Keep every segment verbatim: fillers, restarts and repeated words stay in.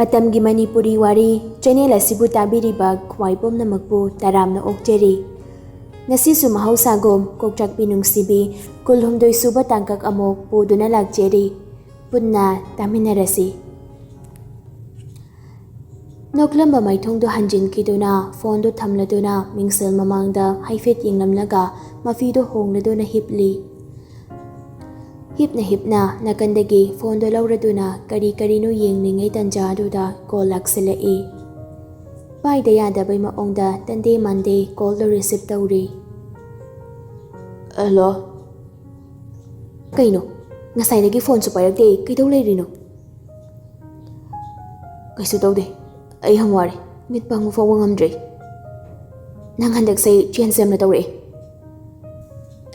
ꯃꯇꯝꯒꯤ ꯃꯅꯤꯄꯨꯔꯤ ꯋꯥꯔꯤ ꯆꯦꯅꯦꯜ ꯑꯁꯤꯕꯨ ꯇꯥꯕꯤꯔꯤꯕ ꯈ꯭ꯋꯥꯏ ꯄꯨꯝꯅꯃꯛꯄꯨ ꯇꯔꯥꯝꯅ ꯑꯣꯛꯆꯔꯤ꯫ ꯉꯁꯤꯁꯨ ꯃꯍꯧꯁꯥꯒꯨꯝ ꯀꯣꯛꯆꯥꯛꯄꯤ ꯅꯨꯡꯁꯤꯕꯤ ꯀꯨꯟꯍꯨꯝꯗꯣꯏ ꯁꯨꯕ ꯇꯥꯡꯀꯛ ꯑꯃꯨꯛ ꯄꯨꯗꯨꯅ ꯂꯥꯛꯆꯔꯤ꯫ ꯄꯨꯟꯅ ꯇꯥꯃꯤꯟꯅꯔꯁꯤ꯫ ꯅꯣꯛꯂꯝꯕ ꯃꯥꯏꯊꯣꯡꯗꯨ ꯍꯟꯖꯤꯟꯈꯤꯗꯨꯅ ꯐꯣꯟꯗꯨ ꯊꯝꯂꯗꯨꯅ ꯃꯤꯡꯁꯦꯜ ꯃꯃꯥꯡꯗ ꯍꯥꯏꯐꯦꯠ ꯌꯦꯡꯂꯝꯂꯒ ꯃꯐꯤꯗꯨ ꯍꯣꯡꯂꯗꯨꯅ ꯍꯤꯞꯂꯤ꯫ ꯍꯤꯞꯅ ꯍꯤꯞꯅ ꯅꯥꯀꯟꯗꯒꯤ ꯐꯣꯟꯗꯣ ꯂꯧꯔꯗꯨꯅ ꯀꯔꯤ ꯀꯔꯤꯅꯣ ꯌꯦꯡꯂꯤꯉꯩ ꯇꯟꯖꯥꯗꯨꯗ ꯀꯣꯜ ꯂꯥꯛꯁꯤꯜꯂꯛꯏ꯫ ꯄꯥꯏꯗ ꯌꯥꯗꯕꯩ ꯃꯑꯣꯡꯗ ꯇꯟꯗꯦ ꯃꯥꯟꯗꯦ ꯀꯣꯜꯗꯣ ꯔꯤꯁꯤꯞ ꯇꯧꯔꯤ꯫ ꯍꯜꯂꯣ꯫ ꯀꯩꯅꯣ? ꯉꯁꯥꯏꯗꯒꯤ ꯐꯣꯟꯁꯨ ꯄꯥꯏꯔꯛꯇꯦ, ꯀꯩꯗꯧ ꯂꯩꯔꯤꯅꯣ? ꯀꯩꯁꯨ ꯇꯧꯗꯦ, ꯑꯩ ꯌꯥꯝ ꯋꯥꯔꯦ, ꯃꯤꯠ ꯄꯥꯡꯕ ꯐꯥꯎꯕ ꯉꯝꯗ꯭ꯔꯦ꯫ ꯅꯪ ꯍꯟꯗꯛꯁꯦ ꯆꯦꯟꯖ ꯌꯥꯝꯅ ꯇꯧꯔꯛꯑꯦ꯫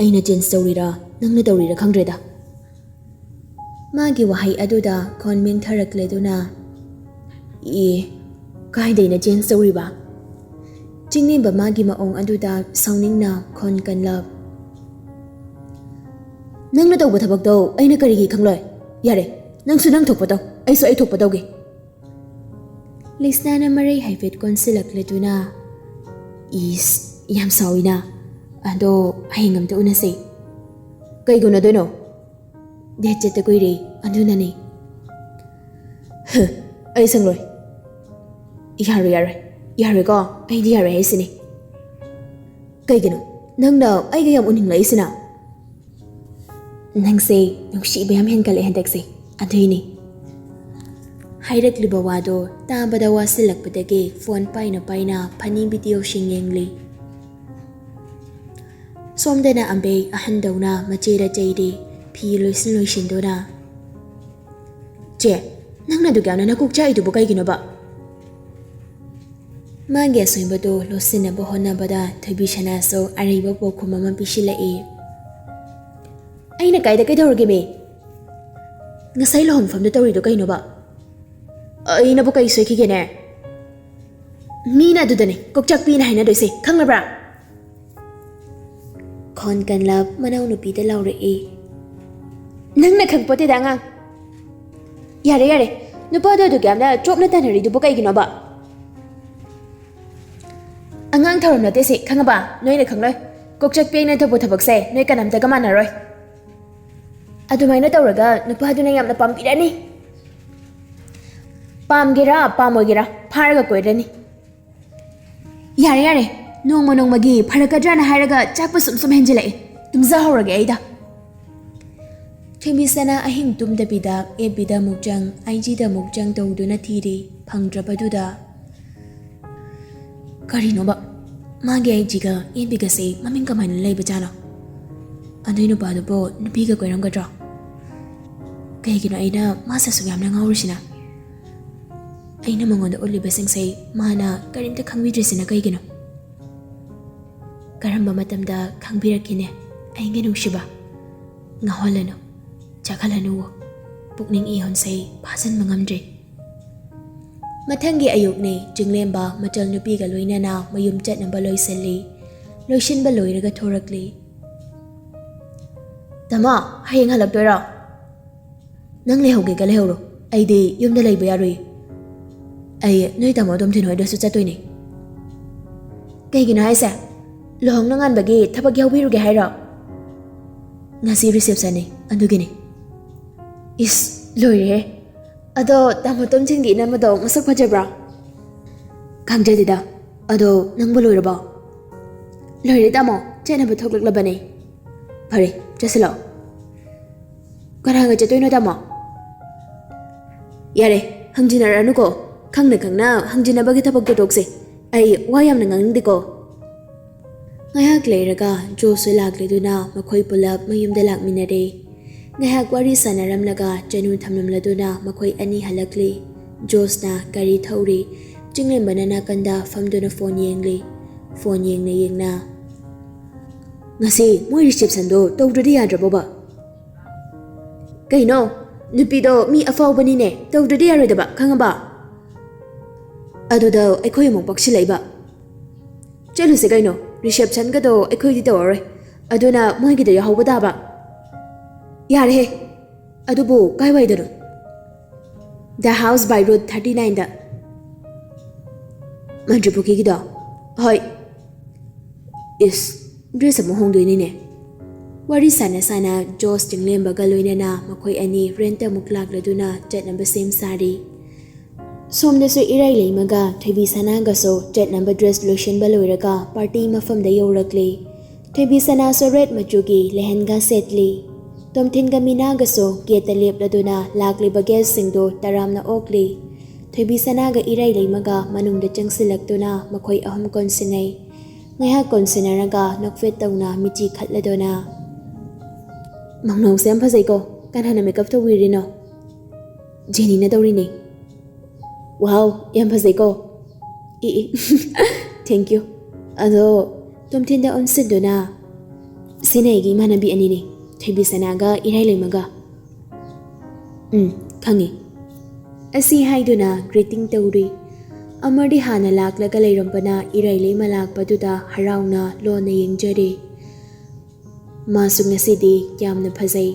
ꯑꯩꯅ ꯆꯦꯟꯖ ꯇꯧꯔꯤꯔꯥ, ꯅꯪꯅ ꯇꯧꯔꯤꯔꯥ ꯈꯪꯗ꯭ꯔꯦꯗ꯫ ꯃꯥꯒꯤ ꯋꯥꯍꯩ ꯑꯗꯨꯗ ꯈꯣꯟ ꯃꯦꯡꯊꯔꯛꯂꯗꯨꯅ, "ꯑꯦ, ꯀꯥꯏꯗꯩꯅ ꯆꯦꯟꯖ ꯇꯧꯔꯤꯕ?" ꯆꯤꯡꯅꯦꯝꯕ ꯃꯥꯒꯤ ꯃꯑꯣꯡ ꯑꯗꯨꯗ ꯁꯥꯎꯅꯤꯡꯅ ꯈꯣꯟ ꯀꯟꯂꯞ, "ꯅꯪꯅ ꯇꯧꯕ ꯊꯕꯛꯇꯣ ꯑꯩꯅ ꯀꯔꯤꯒꯤ ꯈꯪꯂꯣꯏ? ꯌꯥꯔꯦ, ꯅꯪꯁꯨ ꯅꯪ ꯊꯣꯛꯄ ꯇꯧ, ꯑꯩꯁꯨ ꯑꯩ ꯊꯣꯛꯄ ꯇꯧꯒꯦ꯫" ꯂꯤꯁꯅꯥꯅ ꯃꯔꯩ ꯍꯥꯏꯐꯦꯠ ꯀꯣꯟꯁꯤꯜꯂꯛꯂꯗꯨꯅ, "ꯏꯁ, ꯌꯥꯝ ꯁꯥꯎꯏꯅ꯫ ꯑꯗꯣ ꯍꯌꯦꯡ ꯑꯝꯇ ꯎꯅꯁꯦ꯫" "ꯀꯩꯒ ꯎꯅꯗꯣꯏꯅꯣ?" "ꯗꯦꯠ ꯆꯠꯇ ꯀꯨꯏꯔꯦ, ꯑꯗꯨꯅꯅꯦ꯫" "ꯍ, ꯑꯩ ꯁꯪꯂꯣꯏ꯫" "ꯌꯥꯔꯣꯏ, ꯌꯥꯔꯣꯏ, ꯌꯥꯔꯣꯏꯀꯣ, ꯑꯩꯗꯤ ꯌꯥꯔꯣꯏ ꯍꯥꯏꯁꯤꯅꯦ꯫" "ꯀꯩꯒꯤꯅꯣ ꯅꯪꯅ ꯑꯩꯒ ꯌꯥꯝ ꯎꯅꯤꯡꯂꯛꯏꯁꯤꯅ?" "ꯅꯪꯁꯦ ꯅꯨꯡꯁꯤꯕ ꯌꯥꯝ ꯍꯦꯟꯒꯠꯂꯛꯑꯦ ꯍꯟꯗꯛꯁꯦ, ꯑꯗꯨꯏꯅꯦ꯫" ꯍꯥꯏꯔꯛꯂꯤꯕ ꯋꯥꯗꯣ ꯇꯥꯕꯗ ꯋꯥꯁꯤꯜꯂꯛꯄꯗꯒꯤ ꯐꯣꯟ ꯄꯥꯏꯅ ꯄꯥꯏꯅ ꯐꯅꯤ ꯚꯤꯗꯤꯑꯣꯁꯤꯡ ꯌꯦꯡꯂꯤ꯫ ꯁꯣꯝꯗꯅ ꯑꯝꯕꯦ ꯑꯍꯟꯗꯧꯅ ꯃꯆꯦꯗ ꯆꯩꯔꯤ, ꯐꯤ ꯂꯣꯏꯁꯤꯟ ꯂꯣꯏꯁꯤꯟꯗꯨꯅ꯫ "ꯆꯦ, ꯅꯪꯅ ꯑꯗꯨꯛ ꯌꯥꯝꯅ ꯅꯀꯣꯛ ꯆꯥꯛꯏꯗꯨꯕꯨ ꯀꯩꯒꯤꯅꯣꯕ?" ꯃꯥꯒꯤ ꯑꯁꯣꯏꯕꯗꯨ ꯂꯣꯠꯁꯤꯟꯅꯕ ꯍꯣꯠꯅꯕꯗ ꯊꯣꯏꯕꯤꯁꯅꯥꯁꯨ ꯑꯔꯩꯕ ꯄꯥꯎꯈꯨꯝ ꯑꯃ ꯄꯤꯁꯤꯜꯂꯛꯏ꯫ "ꯑꯩꯅ ꯀꯥꯏꯗ ꯀꯩꯗꯧꯔꯒꯦꯃꯤ? ꯉꯁꯥꯏ ꯂꯨꯍꯣꯡꯐꯝꯗ ꯇꯧꯔꯤꯗꯣ ꯀꯩꯅꯣꯕ? ꯑꯩꯅꯕꯨ ꯀꯩ ꯁꯣꯏꯈꯤꯒꯦꯅꯦ? ꯃꯤꯅ ꯑꯗꯨꯗꯅꯦ ꯀꯣꯛꯆꯥꯛꯄꯤꯅ ꯍꯥꯏꯅꯗꯣꯏꯁꯦ, ꯈꯪꯉꯕ꯭ꯔꯥ?" ꯈꯣꯟ ꯀꯟꯂꯞ ꯃꯅꯥꯎꯅꯨꯄꯤꯗ ꯂꯥꯎꯔꯛꯏ꯫ "ꯅꯪꯅ ꯈꯪꯄꯣꯠꯇꯦꯗ ꯑꯉꯥꯡ꯫ ꯌꯥꯔꯦ, ꯌꯥꯔꯦ, ꯅꯨꯄꯥꯗꯣ ꯑꯗꯨꯛ ꯌꯥꯝꯅ ꯆꯣꯞꯅ ꯇꯥꯟꯅꯔꯤꯗꯨꯕꯨ ꯀꯩꯒꯤꯅꯣꯕ? ꯑꯉꯥꯡ ꯊꯧꯔꯝ ꯅꯠꯇꯦ ꯁꯤ, ꯈꯪꯉꯕ? ꯅꯣꯏꯅ ꯈꯪꯂꯣꯏ꯫ ꯀꯣꯛꯆꯛꯄꯤ ꯑꯩꯅ ꯇꯧꯕ ꯊꯕꯛꯁꯦ ꯅꯣꯏ ꯀꯅꯥꯝꯇꯒ ꯃꯥꯟꯅꯔꯣꯏ꯫ ꯑꯗꯨꯃꯥꯏꯅ ꯇꯧꯔꯒ ꯅꯨꯄꯥꯗꯨꯅ ꯌꯥꯝꯅ ꯄꯥꯝꯕꯤꯔꯅꯤ꯫ ꯄꯥꯝꯒꯦꯔꯥ ꯄꯥꯝꯃꯣꯏꯒꯦꯔꯥ, ꯐꯥꯔꯒ ꯀꯣꯏꯔꯅꯤ꯫ ꯌꯥꯔꯦ, ꯌꯥꯔꯦ, ꯅꯣꯡꯃ ꯅꯣꯡꯃꯒꯤ ꯐꯔꯛꯀꯗ꯭ꯔꯥꯅ ꯍꯥꯏꯔꯒ ꯆꯥꯛꯄ ꯁꯨꯝ ꯁꯨꯝ ꯍꯦꯟꯖꯤꯜꯂꯛꯑꯦ꯫ ꯇꯨꯝꯖꯍꯧꯔꯒꯦ ꯑꯩꯗ꯫ ꯊꯣꯏꯕꯤꯁꯅꯥ ꯑꯍꯤꯡ ꯇꯨꯝꯗꯕꯤꯗ ꯑꯦꯐ ꯕꯤꯗ ꯑꯃꯨꯛ ꯆꯪ, ꯑꯥꯏ ꯖꯤꯗ ꯑꯃꯨꯛ ꯆꯪ ꯇꯧꯗꯨꯅ ꯊꯤꯔꯤ꯫ ꯐꯪꯗ꯭ꯔꯕꯗꯨꯗ, ꯀꯔꯤꯅꯣꯕ, ꯃꯥꯒꯤ ꯑꯥꯏ ꯖꯤꯒ ꯑꯦꯐ ꯕꯤꯒꯁꯦ ꯃꯃꯤꯡ ꯀꯃꯥꯏꯅ ꯂꯩꯕꯖꯥꯠꯅꯣ? ꯑꯗꯨꯏ ꯅꯨꯄꯥꯗꯨꯕꯨ ꯅꯨꯄꯤꯒ ꯀꯣꯏꯔꯝꯒꯗ꯭ꯔꯣ? ꯀꯩꯒꯤꯅꯣ ꯑꯩꯅ ꯃꯥꯁꯦ ꯑꯁꯨꯛ ꯌꯥꯝꯅ ꯉꯥꯎꯔꯤꯁꯤꯅ? ꯑꯩꯅ ꯃꯉꯣꯟꯗ ꯎꯠꯂꯤꯕꯁꯤꯡꯁꯦ ꯃꯥꯅ ꯀꯔꯤꯝꯇ ꯈꯪꯕꯤꯗ꯭ꯔꯤꯁꯤꯅ ꯀꯩꯒꯤꯅꯣ? ꯀꯔꯝꯕ ꯃꯇꯝꯗ ꯈꯪꯕꯤꯔꯛꯈꯤꯅꯤ ꯑꯩꯒꯤ ꯅꯨꯡꯁꯤꯕ? ꯉꯥꯎꯍꯜꯂꯅꯨ, ꯆꯥꯛꯍꯜꯂꯅꯨ, ꯄꯨꯛꯅꯤꯡ ꯏꯍꯣꯟꯁꯦ ꯐꯥꯖꯤꯟꯕ ꯉꯝꯗ꯭ꯔꯦ꯫ ꯃꯊꯪꯒꯤ ꯑꯌꯨꯛꯅꯤ, ꯆꯤꯡꯂꯦꯝꯕ ꯃꯆꯜ ꯅꯨꯄꯤꯒ ꯂꯣꯏꯅꯅ ꯃꯌꯨꯝ ꯆꯠꯅꯕ ꯂꯣꯏꯁꯤꯜꯂꯤ꯫ ꯂꯣꯏꯁꯤꯟꯕ ꯂꯣꯏꯔꯒ ꯊꯣꯔꯛꯂꯤ꯫ "ꯇꯥꯃꯣ, ꯍꯌꯦꯡ ꯍꯜꯂꯛꯇꯣꯏꯔꯣ?" "ꯅꯪ ꯂꯩꯍꯧꯒꯦꯒ ꯂꯩꯍꯧꯔꯣ, ꯑꯩꯗꯤ ꯌꯨꯝꯗ ꯂꯩꯕ ꯌꯥꯔꯣꯏ꯫ ꯑꯩ ꯅꯣꯏ ꯇꯥꯃꯣ ꯇꯣꯝꯊꯤꯟ ꯍꯣꯏꯗꯁꯨ ꯆꯠꯇꯣꯏꯅꯦ꯫" "ꯀꯩꯒꯤꯅꯣ ꯍꯥꯏꯁꯦ? ꯂꯨꯍꯣꯡ ꯅꯣꯡꯉꯥꯟꯕꯒꯤ ꯊꯕꯛ ꯌꯥꯎꯕꯤꯔꯨꯒꯦ ꯍꯥꯏꯔꯣ?" "ꯉꯁꯤ ꯔꯤꯁꯦꯞꯁꯟꯅꯤ, ꯑꯗꯨꯒꯤꯅꯤ꯫" "ꯏꯁ, ꯂꯣꯏꯔꯦꯍꯦ꯫ ꯑꯗꯣ ꯇꯥꯃꯣ ꯇꯣꯝꯊꯤꯟꯒꯤ ꯏꯅꯝꯃꯗꯣ ꯃꯁꯛ ꯐꯖꯕ꯭ꯔꯥ?" "ꯈꯪꯖꯗꯦꯗ꯫ ꯑꯗꯣ ꯅꯪꯕꯨ ꯂꯣꯏꯔꯕꯣ?" "ꯂꯣꯏꯔꯦ ꯇꯥꯃꯣ, ꯆꯠꯅꯕ ꯊꯣꯛꯂꯛꯂꯕꯅꯦ꯫" "ꯐꯔꯦ, ꯆꯠꯁꯤꯜꯂꯣ꯫" "ꯀꯅꯥꯒ ꯆꯠꯇꯣꯏꯅꯣ ꯇꯥꯃꯣ?" "ꯌꯥꯔꯦ, ꯍꯪꯖꯤꯟꯅꯔꯅꯨꯀꯣ꯫ ꯈꯪꯅ ꯈꯪꯅ ꯍꯪꯖꯤꯟꯅꯕꯒꯤ ꯊꯕꯛꯇꯣ ꯇꯣꯛꯁꯦ꯫ ꯑꯩ ꯋꯥ ꯌꯥꯝꯅ ꯉꯥꯡꯅꯤꯡꯗꯦꯀꯣ꯫" ꯉꯥꯏꯍꯥꯛ ꯂꯩꯔꯒ ꯖꯣꯁꯁꯨ ꯂꯥꯛꯂꯗꯨꯅ ꯃꯈꯣꯏ ꯄꯨꯂꯞ ꯃꯌꯨꯝꯗ ꯂꯥꯛꯃꯤꯟꯅꯔꯦ꯫ ꯉꯥꯏꯍꯥꯛ ꯋꯥꯔꯤ ꯁꯥꯟꯅꯔꯝꯂꯒ ꯆꯅꯨ ꯊꯝꯂꯝꯂꯗꯨꯅ ꯃꯈꯣꯏ ꯑꯅꯤ ꯍꯜꯂꯛꯂꯤ꯫ ꯖꯣꯁꯅ ꯒꯥꯔꯤ ꯊꯧꯔꯤ꯫ ꯆꯤꯡꯂꯦꯝꯕꯅ ꯅꯥꯀꯟꯗ ꯐꯝꯗꯨꯅ ꯐꯣꯟ ꯌꯦꯡꯂꯤ꯫ ꯐꯣꯟ ꯌꯦꯡꯅ ꯌꯦꯡꯅ, "ꯉꯁꯤ ꯃꯣꯏ ꯔꯤꯁꯦꯞꯁꯟꯗꯣ ꯇꯧꯗ꯭ꯔꯗꯤ ꯌꯥꯗ꯭ꯔꯕꯣꯕ?" "ꯀꯩꯅꯣ? ꯅꯨꯄꯤꯗꯣ ꯃꯤ ꯑꯐꯥꯎꯕꯅꯤꯅꯦ, ꯇꯧꯗ꯭ꯔꯗꯤ ꯌꯥꯔꯣꯏꯗꯕ, ꯈꯪꯉꯕ? ꯑꯗꯨꯗ ꯑꯩꯈꯣꯏ ꯑꯃꯨꯛ ꯄꯛꯁꯤꯜꯂꯛꯏꯕ꯫ ꯆꯠꯂꯨꯁꯦ ꯀꯩꯅꯣ, ꯔꯤꯁꯦꯞꯁꯟꯒꯗꯣ ꯑꯩꯈꯣꯏꯗꯤ ꯇꯧꯔꯔꯣꯏ, ꯑꯗꯨꯅ ꯃꯣꯏꯒꯤꯗ ꯌꯥꯎꯍꯧꯕ ꯇꯥꯕ꯫" "ꯌꯥꯔꯦꯍꯦ, ꯑꯗꯨꯕꯨ ꯀꯥꯏꯋꯥꯏꯗꯅꯣ?" The house by road thirty nine ꯗ꯫ ꯃꯟꯇ꯭ꯔꯤꯄꯨꯈ꯭ꯔꯤꯒꯤꯗꯣ? ꯍꯣꯏ꯫ ꯏꯁ, ꯗ꯭ꯔꯦꯁ ꯑꯃꯨꯛ ꯍꯣꯡꯗꯣꯏꯅꯤꯅꯦ꯫ ꯋꯥꯔꯤ ꯁꯥꯟꯅ ꯁꯥꯟꯅ ꯖꯣꯁ ꯆꯤꯡꯂꯦꯝꯕꯒ ꯂꯣꯏꯅꯅ ꯃꯈꯣꯏ ꯑꯅꯤ ꯔꯦꯟꯇ ꯑꯃꯨꯛ ꯂꯥꯛꯂꯗꯨꯅ ꯆꯠꯅꯕ ꯁꯦꯝ ꯁꯥꯔꯤ꯫ ꯁꯣꯝꯗꯁꯨ ꯏꯔꯥꯏ ꯂꯩꯃꯒ ꯊꯣꯏꯕꯤ ꯁꯅꯥꯒꯁꯨ ꯆꯠꯅꯕ ꯗ꯭ꯔꯦꯁ ꯂꯣꯏꯁꯤꯟꯕ ꯂꯣꯏꯔꯒ ꯄꯥꯔꯇꯤ ꯃꯐꯝꯗ ꯌꯧꯔꯛꯂꯤ꯫ ꯊꯣꯏꯕꯤ ꯁꯅꯥꯁꯨ ꯔꯦꯗ ꯃꯆꯨꯒꯤ ꯂꯦꯍꯦꯟꯒꯥ ꯁꯦꯠꯂꯤ꯫ ꯇꯣꯝꯊꯤꯟꯒ ꯃꯤꯅꯥꯒꯁꯨ ꯒꯦꯠꯇ ꯂꯦꯞꯂꯗꯨꯅ ꯂꯥꯛꯂꯤꯕ ꯒꯦꯁꯁꯤꯡꯗꯨ ꯇꯔꯥꯝꯅ ꯑꯣꯛꯂꯤ꯫ ꯊꯣꯏꯕꯤ ꯁꯅꯥꯒ ꯏꯔꯥꯏ ꯂꯩꯃꯒ ꯃꯅꯨꯡꯗ ꯆꯪꯁꯤꯜꯂꯛꯇꯨꯅ ꯃꯈꯣꯏ ꯑꯍꯨꯝ ꯀꯣꯟꯁꯤꯟꯅꯩ꯫ ꯉꯥꯏꯍꯥꯛ ꯀꯣꯟꯁꯤꯟꯅꯔꯒ ꯅꯣꯛꯐꯦꯠ ꯇꯧꯅ ꯃꯤꯠꯆꯤ ꯈꯠꯂꯗꯨꯅ, "ꯃꯧꯅꯥꯎꯁꯦ ꯌꯥꯝ ꯐꯖꯩꯀꯣ꯫ ꯀꯅꯥꯅ ꯃꯦꯀꯞ ꯇꯧꯕꯤꯔꯤꯅꯣ?" "ꯖꯦꯅꯤꯅ ꯇꯧꯔꯤꯅꯦ꯫" "ꯋꯥꯎ, ꯌꯥꯝ ꯐꯖꯩꯀꯣ꯫" "E E, thank you." ꯑꯗꯣ ꯇꯣꯝꯊꯤꯟꯗ ꯑꯣꯟꯁꯤꯟꯗꯨꯅ, "ꯁꯤꯅ ꯑꯩꯒꯤ ꯏꯃꯥꯟꯅꯕꯤ ꯑꯅꯤꯅꯤ, ꯊꯣꯏꯕꯤ ꯁꯅꯥꯒ ꯏꯔꯥꯏ ꯂꯩꯃꯒ꯫" "ꯎꯝ, ꯈꯪꯉꯤ꯫" ꯑꯁꯤ ꯍꯥꯏꯗꯨꯅ ꯒ꯭ꯔꯤꯇꯤꯡ ꯇꯧꯔꯤ꯫ ꯑꯃꯔꯗꯤ ꯍꯥꯟꯅ ꯂꯥꯛꯂꯒ ꯂꯩꯔꯝꯕꯅ ꯏꯔꯥꯏ ꯂꯩꯃ ꯂꯥꯛꯄꯗꯨꯗ ꯍꯔꯥꯎꯅ ꯂꯣꯟꯅ ꯌꯦꯡꯖꯔꯤ꯫ ꯃꯥꯁꯨ ꯉꯁꯤꯗꯤ ꯌꯥꯝꯅ ꯐꯖꯩ꯫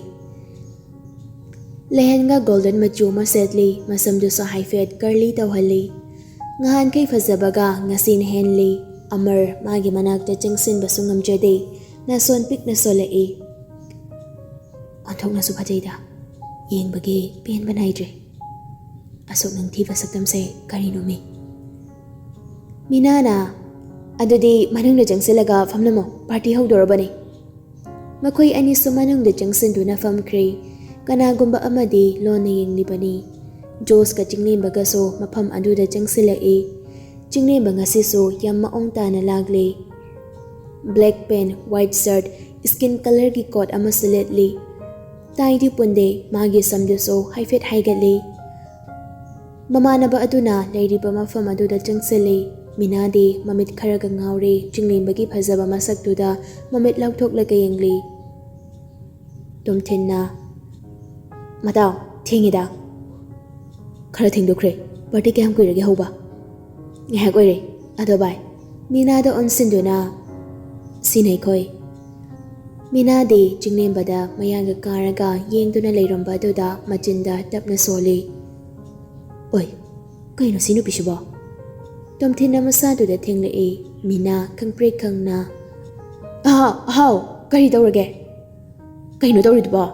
ꯂꯦꯍꯦꯟꯒꯥ ꯒꯣꯜꯗꯟ ꯃꯆꯨ ꯑꯃ ꯁꯦꯠꯂꯤ, ꯃꯁꯝꯗꯨꯁꯨ ꯍꯥꯏꯐꯦꯠ ꯀꯔꯂꯤ ꯇꯧꯍꯜꯂꯤ꯫ ꯉꯍꯥꯟꯈꯩ ꯐꯖꯕꯒ ꯉꯁꯤꯅ ꯍꯦꯟꯂꯤ꯫ ꯑꯃꯔ ꯃꯥꯒꯤ ꯃꯅꯥꯛꯇ ꯆꯪꯁꯤꯟꯕꯁꯨ ꯉꯝꯖꯗꯦ, ꯅꯥꯁꯣꯟ ꯄꯤꯛꯅ ꯁꯣꯜꯂꯛꯏ꯫ "ꯑꯣꯟꯊꯣꯛꯅꯁꯨ ꯐꯖꯩꯗ, ꯌꯦꯡꯕꯒꯤ ꯄꯦꯟꯕ ꯅꯥꯏꯗ꯭ꯔꯦ꯫ ꯑꯁꯨꯛ ꯅꯤꯡꯊꯤꯕ ꯁꯛꯇꯝꯁꯦ ꯀꯔꯤꯅꯣꯃꯤ?" ꯃꯤꯅꯥꯅ, "ꯑꯗꯨꯗꯤ ꯃꯅꯨꯡꯗ ꯆꯪꯁꯤꯜꯂꯒ ꯐꯝꯂꯝꯃꯣ, ꯄꯥꯔꯇꯤ ꯍꯧꯗꯣꯔꯕꯅꯤ꯫" ꯃꯈꯣꯏ ꯑꯅꯤꯁꯨ ꯃꯅꯨꯡꯗ ꯆꯪꯁꯤꯟꯗꯨꯅ ꯐꯝꯈ꯭ꯔꯦ꯫ ꯀꯅꯥꯒꯨꯝꯕ ꯑꯃꯗꯤ ꯂꯣꯟꯅ ꯌꯦꯡꯂꯤꯕꯅꯤ꯫ ꯖꯣꯁꯀ ꯆꯤꯡꯂꯦꯝꯕꯒꯁꯨ ꯃꯐꯝ ꯑꯗꯨꯗ ꯆꯪꯁꯤꯜꯂꯛꯏ꯫ ꯆꯤꯡꯂꯦꯝꯕ ꯉꯁꯤꯁꯨ ꯌꯥꯝ ꯃꯑꯣꯡ ꯇꯥꯅ ꯂꯥꯛꯂꯤ꯫ ꯕ꯭ꯂꯦꯛ ꯄꯦꯟ, ꯋꯥꯏꯠ ꯁꯔꯠ, ꯁ꯭ꯀꯤꯟ ꯀꯂꯔꯒꯤ ꯀꯣꯠ ꯑꯃꯁꯨ ꯂꯤꯠꯂꯤ꯫ ꯇꯥꯏꯗꯤ ꯄꯨꯟꯗꯦ, ꯃꯥꯒꯤ ꯁꯝꯗꯨꯁꯨ ꯍꯥꯏꯐꯦꯠ ꯍꯥꯏꯒꯠꯂꯤ꯫ ꯃꯃꯥꯟꯅꯕ ꯑꯗꯨꯅ ꯂꯩꯔꯤꯕ ꯃꯐꯝ ꯑꯗꯨꯗ ꯆꯪꯁꯤꯜꯂꯤ꯫ ꯃꯤꯅꯥꯗꯤ ꯃꯃꯤꯠ ꯈꯔꯒ ꯉꯥꯎꯔꯦ, ꯆꯤꯡꯂꯦꯝꯕꯒꯤ ꯐꯖꯕ ꯃꯁꯛꯇꯨꯗ ꯃꯃꯤꯠ ꯂꯥꯎꯊꯣꯛꯂꯒ ꯌꯦꯡꯂꯤ꯫ ꯇꯣꯝꯊꯤꯟꯅ, "ꯃꯇꯥꯎ, ꯊꯦꯡꯉꯤꯗ꯫" "ꯈꯔ ꯊꯦꯡꯗꯣꯛꯈ꯭ꯔꯦ꯫ ꯄꯥꯔꯇꯤ ꯀꯌꯥꯝ ꯀꯨꯏꯔꯒꯦ ꯍꯧꯕ?" "ꯉꯥꯏꯍꯥꯛ ꯑꯣꯏꯔꯦ꯫ ꯑꯗꯣ ꯚꯥꯏ, ꯃꯤꯅꯥꯗ ꯑꯣꯟꯁꯤꯟꯗꯨꯅ, ꯁꯤꯅ ꯑꯩꯈꯣꯏ꯫" ꯃꯤꯅꯥꯗꯤ ꯆꯤꯡꯂꯦꯝꯕꯗ ꯃꯌꯥꯒ ꯀꯥꯔꯒ ꯌꯦꯡꯗꯨꯅ ꯂꯩꯔꯝꯕ ꯑꯗꯨꯗ ꯃꯆꯤꯟꯗ ꯇꯞꯅ ꯁꯣꯜꯂꯤ꯫ ꯑꯣꯏ, ꯀꯩꯅꯣ ꯁꯤ ꯅꯨꯄꯤꯁꯤꯕꯣ? ꯇꯣꯝꯊꯤꯟꯅ ꯃꯁꯥꯗꯨꯗ ꯊꯦꯡꯂꯛꯏ꯫ ꯃꯤꯅꯥ ꯈꯪꯄ꯭ꯔꯦꯛ ꯈꯪꯅ, "ꯑꯍꯥꯎ, ꯑꯍꯥꯎ, ꯀꯔꯤ ꯇꯧꯔꯒꯦ? ꯀꯩꯅꯣ ꯇꯧꯔꯤꯗꯨꯕꯣ?"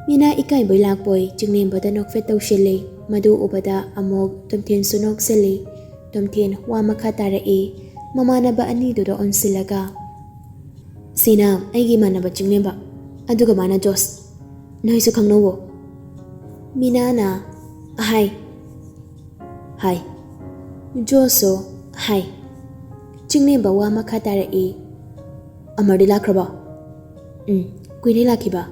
ꯃꯤꯅꯥ ꯏꯀꯥꯏꯕꯣꯏ ꯂꯥꯛꯄꯣꯏ ꯆꯤꯡꯂꯦꯝꯕꯗ ꯅꯣꯛꯐꯦꯠ ꯇꯧꯁꯤꯜꯂꯤ꯫ ꯃꯗꯨ ꯎꯕꯗ ꯑꯃꯨꯛ ꯇꯣꯝꯊꯤꯟꯁꯨ ꯅꯣꯛꯁꯤꯜꯂꯤ꯫ ꯇꯣꯝꯊꯤꯟ ꯋꯥ ꯃꯈꯥ ꯇꯥꯔꯛꯏ꯫ ꯃꯃꯥꯟꯅꯕ ꯑꯅꯤꯗꯨꯗ ꯑꯣꯟꯁꯤꯜꯂꯒ, "ꯁꯤꯅ ꯑꯩꯒꯤ ꯏꯃꯥꯟꯅꯕ ꯆꯤꯡꯂꯦꯝꯕ, ꯑꯗꯨꯒ ꯃꯥꯅ ꯖꯣꯁ꯫ ꯅꯣꯏꯁꯨ ꯈꯪꯅꯧꯋꯣ꯫" ꯃꯤꯅꯥꯅ, "ꯍꯥꯏ, ꯍꯥꯏ꯫" ꯖꯣꯁꯁꯨ, "ꯍꯥꯏ꯫" ꯆꯤꯡꯂꯦꯝꯕ ꯋꯥ ꯃꯈꯥ ꯇꯥꯔꯛꯏ꯫ "ꯑꯃꯔꯗꯤ ꯂꯥꯛꯈ꯭ꯔꯕꯣ?" "ꯎꯝ, ꯀꯨꯏꯔꯦ ꯂꯥꯛꯈꯤꯕ꯫"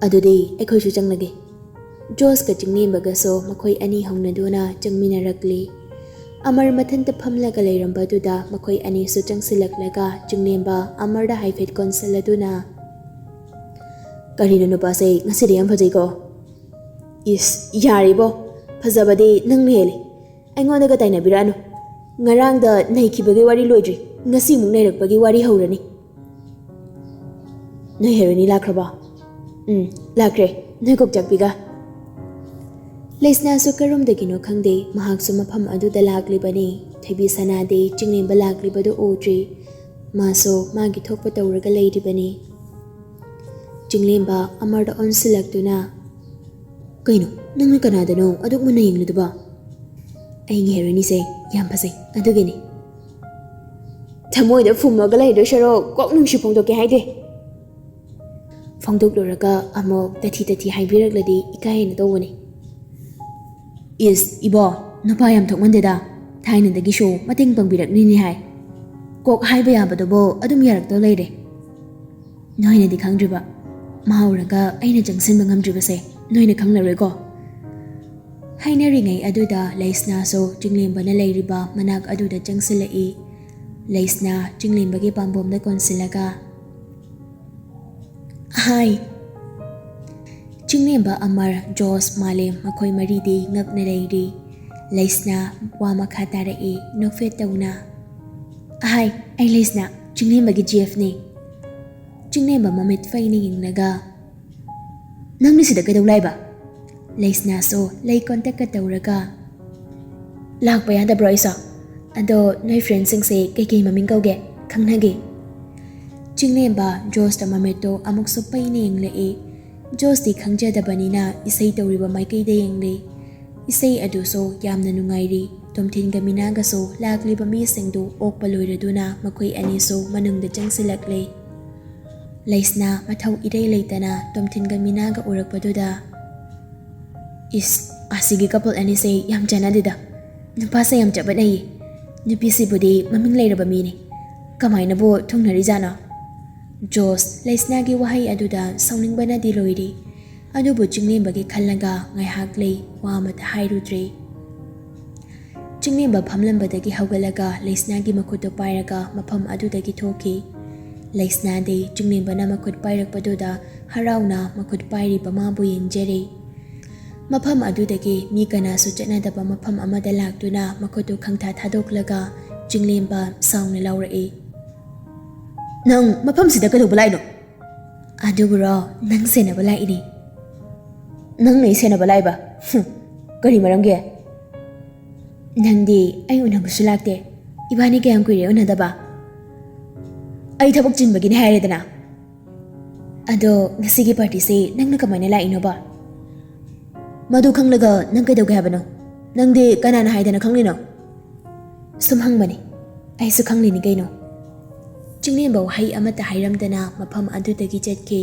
"ꯑꯗꯨꯗꯤ ꯑꯩꯈꯣꯏꯁꯨ ꯆꯪꯂꯒꯦ꯫" ꯖꯣꯁꯀ ꯆꯤꯡꯂꯦꯝꯕꯒꯁꯨ ꯃꯈꯣꯏ ꯑꯅꯤ ꯍꯧꯅꯗꯨꯅ ꯆꯪꯃꯤꯟꯅꯔꯛꯂꯤ꯫ ꯑꯃꯔ ꯃꯊꯟꯇ ꯐꯝꯂꯒ ꯂꯩꯔꯝꯕꯗꯨꯗ ꯃꯈꯣꯏ ꯑꯅꯤꯁꯨ ꯆꯪꯁꯤꯜꯂꯛꯂꯒ ꯆꯤꯡꯂꯦꯝꯕ ꯑꯃꯔꯗ ꯍꯥꯏꯐꯦꯠ ꯀꯣꯟꯁꯤꯜꯂꯗꯨꯅ, "ꯀꯔꯤꯅꯣ ꯅꯨꯄꯥꯁꯦ ꯉꯁꯤꯗꯤ ꯌꯥꯝ ꯐꯖꯩꯀꯣ?" "ꯏꯁ, ꯌꯥꯔꯦꯕꯣ, ꯐꯖꯕꯗꯤ ꯅꯪꯅ ꯍꯦꯜꯂꯤ꯫ ꯑꯩꯉꯣꯟꯗꯒ ꯇꯥꯏꯅꯕꯤꯔꯛꯑꯅꯨ꯫ ꯉꯔꯥꯡꯗ ꯅꯩꯈꯤꯕꯒꯤ ꯋꯥꯔꯤ ꯂꯣꯏꯗ꯭ꯔꯤ, ꯉꯁꯤꯃꯨꯛ ꯅꯩꯔꯛꯄꯒꯤ ꯋꯥꯔꯤ ꯍꯧꯔꯅꯤ꯫" "ꯅꯣꯏ ꯍꯦꯔꯣꯏꯅꯤ ꯂꯥꯛꯈ꯭ꯔꯕꯣ?" "ꯎꯝ, ꯂꯥꯛꯈ꯭ꯔꯦ, ꯅꯣꯏ ꯀꯣꯛꯆꯥꯛꯄꯤꯒ꯫" ꯂꯩꯁꯅꯥꯁꯨ ꯀꯔꯣꯝꯗꯒꯤꯅꯣ ꯈꯪꯗꯦ, ꯃꯍꯥꯛꯁꯨ ꯃꯐꯝ ꯑꯗꯨꯗ ꯂꯥꯛꯂꯤꯕꯅꯤ꯫ ꯊꯣꯏꯕꯤ ꯁꯅꯥꯗꯤ ꯆꯤꯡꯂꯦꯝꯕ ꯂꯥꯛꯂꯤꯕꯗꯨ ꯎꯗ꯭ꯔꯤ꯫ ꯃꯥꯁꯨ ꯃꯥꯒꯤ ꯊꯣꯛꯄ ꯇꯧꯔꯒ ꯂꯩꯔꯤꯕꯅꯤ꯫ ꯆꯤꯡꯂꯦꯝꯕ ꯑꯃꯔꯗ ꯑꯣꯟꯁꯤꯜꯂꯛꯇꯨꯅ, "ꯀꯩꯅꯣ, ꯅꯪꯅ ꯀꯅꯥꯗꯅꯣ ꯑꯗꯨꯛ ꯃꯨꯟꯅ ꯌꯦꯡꯂꯤꯗꯨꯕꯣ?" "ꯑꯩꯒꯤ ꯍꯦꯔꯣꯏꯅꯤꯁꯦ ꯌꯥꯝ ꯐꯖꯩ, ꯑꯗꯨꯒꯤꯅꯤ꯫" "ꯊꯃꯣꯏꯗ ꯐꯨꯝꯃꯒ ꯂꯩꯗꯣꯏ ꯁꯔꯨꯛ ꯀꯣꯛ ꯅꯨꯡꯁꯤ ꯐꯣꯡꯗꯣꯛꯀꯦ ꯍꯥꯏꯗꯦ꯫" "ꯐꯣꯡꯗꯣꯛꯂꯨꯔꯒ ꯑꯃꯨꯛ ꯇꯊꯤ ꯇꯊꯤ ꯍꯥꯏꯕꯤꯔꯛꯂꯗꯤ ꯏꯀꯥꯏ ꯍꯦꯟꯅ ꯇꯧꯕꯅꯤ꯫" "ꯏꯁ, ꯏꯕꯣ, ꯅꯨꯄꯥ ꯌꯥꯝ ꯊꯣꯛꯃꯟꯗꯦꯗ꯫ ꯊꯥꯏꯅꯗꯒꯤꯁꯨ ꯃꯇꯦꯡ ꯄꯥꯡꯕꯤꯔꯛꯅꯤꯅꯤ ꯍꯥꯏ꯫ ꯀꯣꯛ ꯍꯥꯏꯕ ꯌꯥꯕꯗꯨꯕꯨ ꯑꯗꯨꯝ ꯌꯥꯔꯛꯇꯧ ꯂꯩꯔꯦ꯫ ꯅꯣꯏꯅꯗꯤ ꯈꯪꯗ꯭ꯔꯤꯕ, ꯃꯥ ꯎꯔꯒ ꯑꯩꯅ ꯆꯪꯁꯤꯟꯕ ꯉꯝꯗ꯭ꯔꯤꯕꯁꯦ ꯅꯣꯏꯅ ꯈꯪꯂꯔꯣꯏꯀꯣ꯫" ꯍꯥꯏꯅꯔꯤꯉꯩ ꯑꯗꯨꯗ ꯂꯩꯁꯅꯥꯁꯨ ꯆꯤꯡꯂꯦꯝꯕꯅ ꯂꯩꯔꯤꯕ ꯃꯅꯥꯛ ꯑꯗꯨꯗ ꯆꯪꯁꯤꯜꯂꯛꯏ꯫ ꯂꯩꯁꯅꯥ ꯆꯤꯡꯂꯦꯝꯕꯒꯤ ꯄꯥꯝꯕꯣꯝꯗ ꯀꯣꯟꯁꯤꯜꯂꯒ, "ꯍꯥꯏ꯫" ꯆꯤꯡꯂꯦꯝꯕ, ꯑꯃꯔ, ꯖꯣꯁ, ꯃꯥꯂꯦꯝ, ꯃꯈꯣꯏ ꯃꯔꯤꯗꯤ ꯉꯛꯅ ꯂꯩꯔꯤ꯫ ꯂꯩꯁꯅꯥ ꯋꯥ ꯃꯈꯥ ꯇꯥꯔꯛꯏ, ꯅꯣꯛꯐꯦꯠ ꯇꯧꯅ, "ꯍꯥꯏ, ꯑꯩ ꯂꯩꯁꯅꯥ, ꯆꯤꯡꯂꯦꯝꯕꯒꯤ ꯖꯤ ꯑꯦꯐꯅꯤ꯫" ꯆꯤꯡꯂꯦꯝꯕ ꯃꯃꯤꯠ ꯐꯩꯅ ꯌꯦꯡꯂꯒ, "ꯅꯪꯗꯤ ꯁꯤꯗ ꯀꯩꯗꯧ ꯂꯥꯛꯏꯕ?" ꯂꯩꯁꯅꯥꯁꯨ ꯂꯩ ꯀꯣꯟꯇꯛꯀ ꯇꯧꯔꯒ, "ꯂꯥꯛꯄ ꯌꯥꯗꯕ꯭ꯔꯣ ꯑꯩꯁꯨ? ꯑꯗꯣ ꯅꯣꯏ ꯐ꯭ꯔꯦꯟꯁꯤꯡꯁꯦ ꯀꯩꯀꯩ ꯃꯃꯤꯡ ꯀꯧꯒꯦ? ꯈꯪꯅꯒꯦ?" ꯆꯤꯡꯂꯦꯝꯕ ꯖꯣꯁꯇ ꯃꯃꯤꯠꯇꯣ ꯑꯃꯨꯛꯁꯨ ꯄꯩꯅ ꯌꯦꯡꯂꯛꯏ꯫ ꯖꯣꯁꯇꯤ ꯈꯪꯖꯗꯕꯅꯤꯅ ꯏꯁꯩ ꯇꯧꯔꯤꯕ ꯃꯥꯏꯀꯩꯗ ꯌꯦꯡꯂꯤ꯫ ꯏꯁꯩ ꯑꯗꯨꯁꯨ ꯌꯥꯝꯅ ꯅꯨꯡꯉꯥꯏꯔꯤ꯫ ꯇꯣꯝꯊꯤꯟꯒ ꯃꯤꯅꯥꯒꯁꯨ ꯂꯥꯛꯂꯤꯕ ꯃꯤꯁꯤꯡꯗꯨ ꯑꯣꯛꯄ ꯂꯣꯏꯔꯗꯨꯅ ꯃꯈꯣꯏ ꯑꯅꯤꯁꯨ ꯃꯅꯨꯡꯗ ꯆꯪꯁꯤꯜꯂꯛꯂꯤ꯫ ꯂꯩꯁꯅꯥ ꯃꯊꯧ ꯏꯔꯩ ꯂꯩꯇꯅ ꯇꯣꯝꯊꯤꯟꯒ ꯃꯤꯅꯥꯒ ꯎꯔꯛꯄꯗꯨꯗ, "ꯏꯁ, ꯑꯁꯤꯒꯤ ꯀꯄꯜ ꯑꯅꯤꯁꯦ ꯌꯥꯝ ꯆꯥꯟꯅꯗꯦꯗ꯫ ꯅꯨꯄꯥꯁꯦ ꯌꯥꯝ ꯆꯕꯠꯅꯩꯌꯦ꯫ ꯅꯨꯄꯤꯁꯤꯕꯨꯗꯤ ꯃꯃꯤꯡ ꯂꯩꯔꯕ ꯃꯤꯅꯤ꯫ ꯀꯃꯥꯏꯅꯕꯨ ꯊꯨꯡꯅꯔꯤꯖꯥꯠꯅꯣ?" ꯖꯣꯁ ꯂꯩꯁꯅꯥꯒꯤ ꯋꯥꯍꯩ ꯑꯗꯨꯗ ꯁꯥꯎꯅꯤꯡꯕꯅꯗꯤ ꯂꯣꯏꯔꯤ꯫ ꯑꯗꯨꯕꯨ ꯆꯤꯡꯂꯦꯝꯕꯒꯤ ꯈꯜꯂꯒ ꯉꯥꯏꯍꯥꯛ ꯂꯩ, ꯋꯥ ꯑꯃꯠꯇ ꯍꯥꯏꯔꯨꯗ꯭ꯔꯦ꯫ ꯆꯤꯡꯂꯦꯝꯕ ꯐꯝꯂꯝꯕꯗꯒꯤ ꯍꯧꯒꯠꯂꯒ ꯂꯩꯁꯅꯥꯒꯤ ꯃꯈꯨꯠꯇꯨ ꯄꯥꯏꯔꯒ ꯃꯐꯝ ꯑꯗꯨꯗꯒꯤ ꯊꯣꯛꯈꯤ꯫ ꯂꯩꯁꯅꯥꯗꯤ ꯆꯤꯡꯂꯦꯝꯕꯅ ꯃꯈꯨꯠ ꯄꯥꯏꯔꯛꯄꯗꯨꯗ ꯍꯔꯥꯎꯅ ꯃꯈꯨꯠ ꯄꯥꯏꯔꯤꯕ ꯃꯥꯕꯨ ꯌꯦꯡꯖꯔꯦ꯫ ꯃꯐꯝ ꯑꯗꯨꯗꯒꯤ ꯃꯤ ꯀꯅꯥꯁꯨ ꯆꯠꯅꯗꯕ ꯃꯐꯝ ꯑꯃꯗ ꯂꯥꯛꯇꯨꯅ ꯃꯈꯨꯠꯇꯨ ꯈꯪꯊꯥ ꯊꯥꯗꯣꯛꯂꯒ ꯆꯤꯡꯂꯦꯝꯕ ꯁꯥꯎꯅ ꯂꯥꯎꯔꯛꯏ, "ꯅꯪ ꯃꯐꯝꯁꯤꯗ ꯀꯩꯗꯧꯕ ꯂꯥꯛꯏꯅꯣ?" "ꯑꯗꯨꯕꯨꯔꯣ, ꯅꯪ ꯁꯦꯟꯅꯕ ꯂꯥꯛꯏꯅꯤ꯫" "ꯅꯪꯅ ꯑꯩ ꯁꯦꯟꯅꯕ ꯂꯥꯛꯏꯕ? ꯍꯨꯝ, ꯀꯔꯤ ꯃꯔꯝꯒꯤ?" "ꯅꯪꯗꯤ ꯑꯩ ꯎꯅꯕꯁꯨ ꯂꯥꯛꯇꯦ꯫ ꯏꯕꯥꯅꯤ ꯀꯌꯥꯝ ꯀꯨꯏꯔꯦ ꯎꯅꯗꯕ?" "ꯑꯩ ꯊꯕꯛ ꯆꯤꯟꯕꯒꯤꯅꯦ ꯍꯥꯏꯔꯦꯗꯅ꯫" "ꯑꯗꯣ ꯉꯁꯤꯒꯤ ꯄꯥꯔꯇꯤꯁꯦ ꯅꯪꯅ ꯀꯃꯥꯏꯅ ꯂꯥꯛꯏꯅꯣꯕ?" "ꯃꯗꯨ ꯈꯪꯂꯒ ꯅꯪ ꯀꯩꯗꯧꯒꯦ ꯍꯥꯏꯕꯅꯣ? ꯅꯪꯗꯤ ꯀꯅꯥꯅ ꯍꯥꯏꯗꯅ ꯈꯪꯂꯤꯅꯣ?" "ꯁꯨꯝ ꯍꯪꯕꯅꯤ, ꯑꯩꯁꯨ ꯈꯪꯂꯤꯅꯤ ꯀꯩꯅꯣ꯫" ꯆꯤꯡꯂꯦꯝꯕ ꯋꯥꯍꯩ ꯑꯃꯠꯇ ꯍꯥꯏꯔꯝꯗꯅ ꯃꯐꯝ ꯑꯗꯨꯗꯒꯤ ꯆꯠꯈꯤ꯫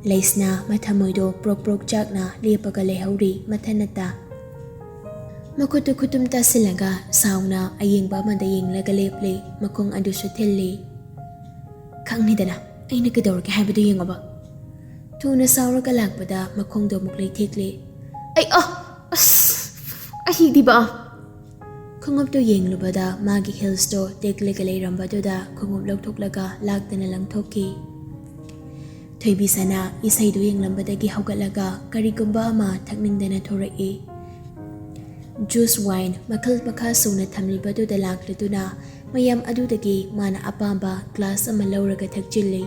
ꯂꯩꯁꯅꯥ ꯃꯊꯃꯣꯏꯗꯣ ꯄ꯭ꯔꯣꯛ ꯄ꯭ꯔꯣꯛ ꯆꯥꯛꯅ ꯂꯦꯞꯄꯒ ꯂꯩꯍꯧꯔꯤ ꯃꯊꯟꯅꯠꯇ꯫ ꯃꯈꯨꯠꯇꯨ ꯈꯨꯇꯨꯝ ꯇꯥꯁꯤꯜꯂꯒ ꯁꯥꯎꯅ ꯑꯌꯦꯡꯕ ꯑꯃꯗ ꯌꯦꯡꯂꯒ ꯂꯦꯞꯂꯤ, ꯃꯈꯣꯡ ꯑꯗꯨꯁꯨ ꯊꯤꯜꯂꯤ꯫ "ꯈꯪꯅꯤꯗꯅ, ꯑꯩꯅ ꯀꯩꯗꯧꯔꯒꯦ ꯍꯥꯏꯕꯗꯨ ꯌꯦꯡꯉꯣꯕ꯫" ꯊꯨꯅ ꯁꯥꯎꯔꯒ ꯂꯥꯛꯄꯗ ꯃꯈꯣꯡꯗꯣ ꯑꯃꯨꯛ ꯂꯩꯊꯦꯛꯂꯦ꯫ "ꯑꯩ, ꯑ, ꯑꯁ, ꯑꯩꯗꯤꯕ!" ꯈꯣꯡꯎꯞꯇꯨ ꯌꯦꯡꯂꯨꯕꯗ ꯃꯥꯒꯤ ꯍꯤꯜꯁꯇꯣ ꯇꯦꯛꯂꯒ ꯂꯩꯔꯝꯕꯗꯨꯗ ꯈꯣꯡꯎꯞ ꯂꯧꯊꯣꯛꯂꯒ ꯂꯥꯛꯇꯅ ꯂꯪꯊꯣꯛꯈꯤ꯫ ꯊꯣꯏꯕꯤꯁꯅꯥ ꯏꯁꯩꯗꯨ ꯌꯦꯡꯂꯝꯕꯗꯒꯤ ꯍꯧꯒꯠꯂꯒ ꯀꯔꯤꯒꯨꯝꯕ ꯑꯃ ꯊꯛꯅꯤꯡꯗꯅ ꯊꯣꯔꯛꯏ꯫ ꯖꯨꯁ ꯋꯥꯏꯟ ꯃꯈꯜ ꯃꯈꯥ ꯁꯨꯅ ꯊꯝꯂꯤꯕꯗꯨꯗ ꯂꯥꯛꯂꯗꯨꯅ ꯃꯌꯥꯝ ꯑꯗꯨꯗꯒꯤ ꯃꯥꯅ ꯑꯄꯥꯝꯕ ꯒ꯭ꯂꯥꯁ ꯑꯃ ꯂꯧꯔꯒ ꯊꯛꯆꯤꯜꯂꯤ꯫